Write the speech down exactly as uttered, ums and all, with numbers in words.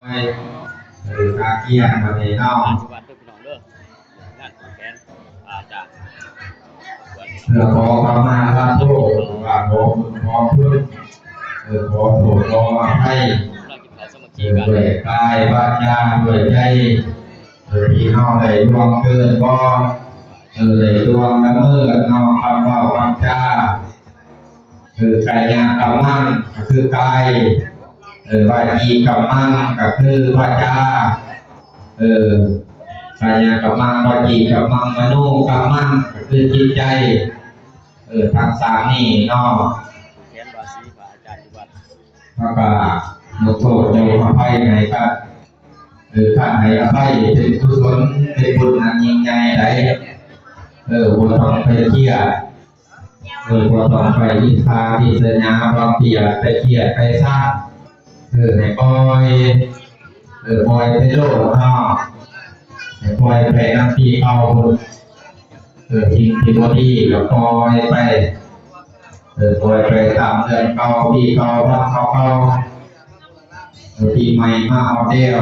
ไปเออตาเกียงมาในนอก วันเด้อพี่น้องเด้อ งานผูกแขนอาจารย์ เพื่อขอขมาลาโทษว่าขอคุณขอคุณเออขอโทษขออภัย เรากินข้าวสามัค เอ คี อ กัน ด้วยกายวาจาด้วยใจเออที่เฮาได้ล่วงเกินบ่เออได้ล่วงละเมิดนอกคำเว้าคำจาเออกายกรรมังก็คือกายเออวาจีกรรมังก็คือวาจาเออกายกรรมังวาจีกรรมังมโนกรรมังก็คือจิตใจเออทั้งสามนี่เนาะ แขนบาสีพระอาจารย์อยู่วัด แล้วก็ยกโทษยกอภัยให้กันเออการให้อภัยเป็นกุศลเป็นบุญอันยิ่งใหญ่ใดเออบ่ต้องไปเครียดเออบ่ต้องไปอิจฉาริษยาความเกลียดไปเครียดไปซังเออให้ปล่อยเออปล่อยไปโลดเนาะให้ปล่อยไปนำที่เก่าเออสิ่งที่บ่ดีก็ปล่อยไปเออปล่อยไปตามเรื่องเก่าที่เก่าวันเก่าๆ ปีใหม่มาฮอดแล้ว